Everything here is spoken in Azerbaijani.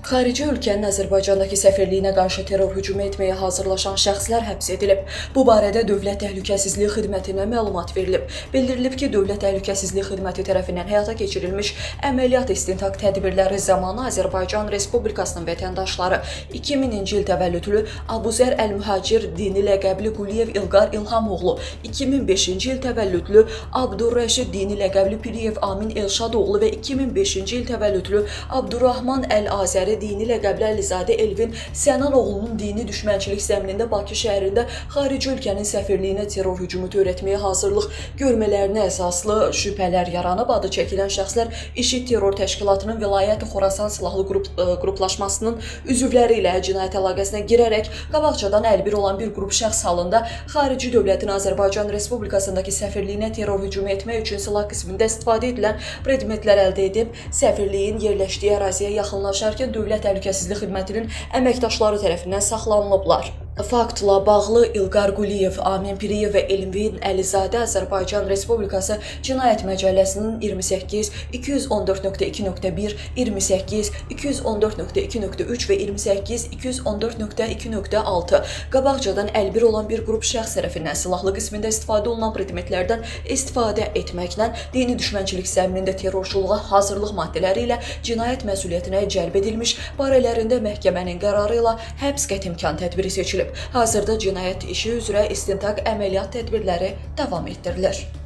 Xarici ölkənin Azərbaycandakı səfirliyinə qarşı terror hücumu etməyə hazırlaşan şəxslər həbs edilib. Bu barədə Dövlət Təhlükəsizliyi Xidmətinə məlumat verilib. Bildirilib ki, Dövlət Təhlükəsizliyi Xidməti tərəfindən həyata keçirilmiş əməliyyat istintaq tədbirləri zamanı Azərbaycan Respublikasının vətəndaşları 2000-ci il təvəllüdlü Abuzər Əl-Mühacir dini ləqəbli Quliyev İlqar İlhamoğlu, 2005-ci il təvəllüdlü Abdurrəşid dini ləqəbli Piriyev Amin Elşadoğlu və 2005-ci il təvəllüdlü Abdurrahman Əl-Azəri dini ləqəbli Əlizadə Elvin Sənanoğlunun dini düşmənçilik zəminində Bakı şəhərində xarici ölkənin səfirliyinə terror hücumu törətməyə hazırlıq görmələrinə əsaslı şübhələr yaranıb. Adı çəkilən şəxslər IŞİD terror təşkilatının Vilayət Xorasan silahlı qruplaşmasının üzvləri ilə cinayət əlaqəsinə girərək qabaqcadan əlbir olan bir qrup şəxs halında xarici dövlətin Azərbaycan Respublikasındakı səfirliyinə terror hücumu etmək üçün silah qismində istifadə edilən predmetlər əldə edib, səfirliyin yerləşdiyi əraziyə yaxınlaşarkən Dövlət Təhlükəsizlik Xidmətinin əməkdaşları tərəfindən saxlanılıblar. Faktla bağlı İlqar Quliyev, Amin Piriyev və Elvin Əlizadə Azərbaycan Respublikası Cinayət Məcəlləsinin 28, 214.2.1, 28, 214.2.3 və 28, 214.2.6 qabaqcadan əlbir olan bir qrup şəxs tərəfindən silahlı qismində istifadə olunan predmetlərdən istifadə etməklə dini düşmənçilik zəminində terrorçuluğa hazırlıq maddələri ilə cinayət məsuliyyətinə cəlb edilmiş, barələrində məhkəmənin qərarı ilə həbs qətimkan tədbiri seçilib. Hazırda cinayət işi üzrə istintaq əməliyyat tədbirləri davam etdirilir.